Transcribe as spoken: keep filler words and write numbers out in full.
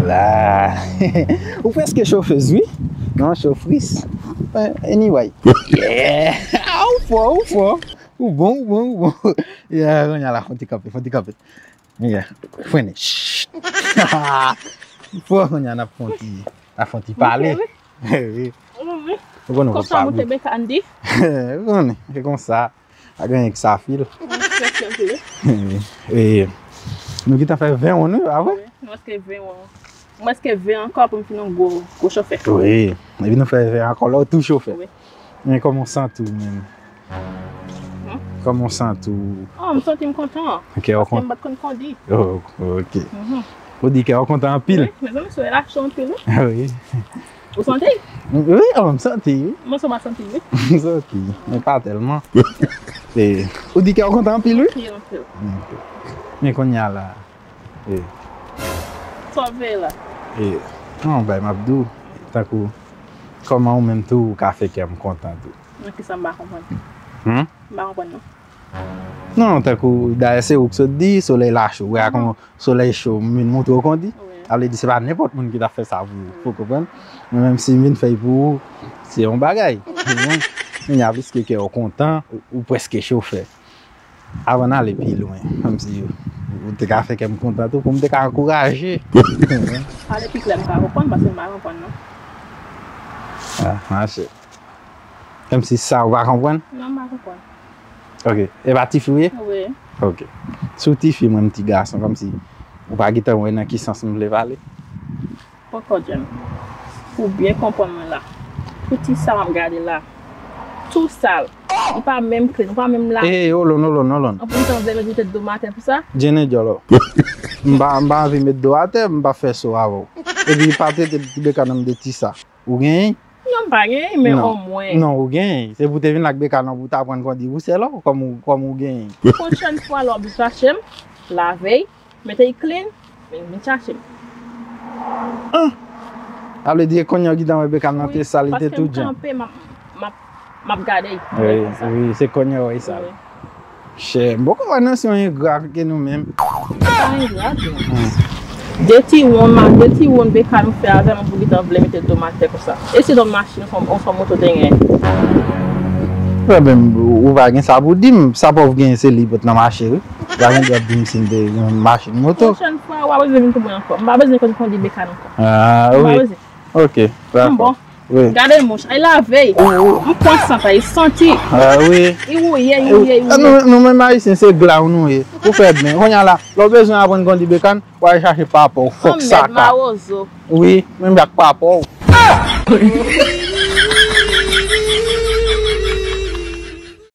La. Ou prèske chofèz, wi. Non, chofris. Anyway. Yeah. Ah, ou fò, ou fò. Ou bon, ou bon, ou bon. Yeah, kounye a la, fò n ti kanpe, fò n ti kanpe. Yeah. Frennen. Chut. Ou fò, kounye a n ap fè yon ti, n ap fè yon ti pale. Wi. Ou konnen konsa moute Bekann di. Ou konnen, se konsa. Pa gen anyen ki sa fil. E, nou gentan fè ven won, wi, pa vre? Wi, nou prèske ven won. Mwen prèske ven ankò pou m fin yon gwo, gwo chofè. Wi. Epi nou fè ven ankò, la w tou chofè. Wi. Men kòman w santi w menm? Kòman w santi w? Oh, m santi m kontan. Paske m pa t konn kondi. Oh, ok. Ou di kè w kontan anpil? Wi, mezanmi, solèy la cho anpil, wi. Wi. Ou santi? Wi, oh, m santi, wi. Mwen sou pa santi, wi. M santi, men pa tèlman. E, ou di kè w kontan anpil, wi? Anpil, anpil. Ok. Men kounye a la. E. Sòve la. E, non, bay m ap di w, tankou, kòman ou menm tou, ou ka fè kè m kontan tou? Nan kisa m pa konprann? Hmm? M pa konprann, non. Non, tankou, dayè se ou k sot di, solèy la cho. Ou wè a kòman solèy cho, m vin montre w kondi. Wi. Sa vle di se pa nenpòt moun ki t ap fè sa pou ou, ou konprann? Mwen menm si m vin fè l pou ou, se yon bagay. Ou konprann? Kounye a, piske kè w kontan, ou, ou prèske chofè. Avan n ale pi lwen, kòmsi ou te ka fè kè m kontan tou, pou m te ka ankouraje. Pale pi klè, m pa konprann, paske m pa konprann, non. Ah, mache. Kòmsi sa ou pa konprann? Non, m pa konprann. Ok. E pa tifi ou ye? Wi. Ok. Si w tifi, mwen m ti gason, kòmsi ou pa gentan wè nan ki sans m vle pale? Poko John. Pou byen konprann mwen la. Pou ti sa m ap gade la. Tou sal. Li pa menm clean, li pa menm la. Ey, hold on, hold on, hold on. Anpil tan vle met mete do m atè pou sa. Jenny Jolo. M pa, m pa anvi met do atè, m pa fè so avè w. Epi pa trete ti Bekann nan m de ti sa. Ou genyen? Non, m pa genyen, men omwen. Non, ou genyen. Se pou te vin la ak Bekann nan pou ta aprann kondi ou sèl ou, kòm ou, kòm ou genyen. Pwochèn fwa lè w ap vin chache m, lave, mete l clean, men vin chache m. Ah! Sa vle di kounye a w gentan wè Bekann nan te sal, li te tou djan. Wi, paske m kanpe, m ap, m ap, m ap gade l. Wi, wi, se kounye a w wè l sal. Wi. Chè, m poko wè nan se yon engra ke nou menm. Pa engra, non. De ti wonn, ma, de ti wonn Bekann ou fè avè m pou gentan vle mete do m atè konsa. E si t on machin, on, on moto te gen? Pwoblèm, ou pa gen sa pou di m, sa pòv genyen se li pot nan mache, wi. Ou pa gen dwa di m si m te gen machin, moto. Pwochèn fwa, w a bezwen vin pou mwen ankò. M pa bezwen konn kondi Bekann ankò. Ah, wi. M pa bezwen. Ok, dakò. Bon. Wi. Gade mouch, ay lave. M pran sant, ay santi. Ah, wi. I wouye, i wouye, i wouye. Nou, nou menm Ayisyen, se glaw nou ye. Ou fè byen. Kounye a la, lè w bezwen aprann kondi Bekann, w al chache papa w, fòk sa ka. Anmèd, mawozo. Wi, menm jan ak papa w.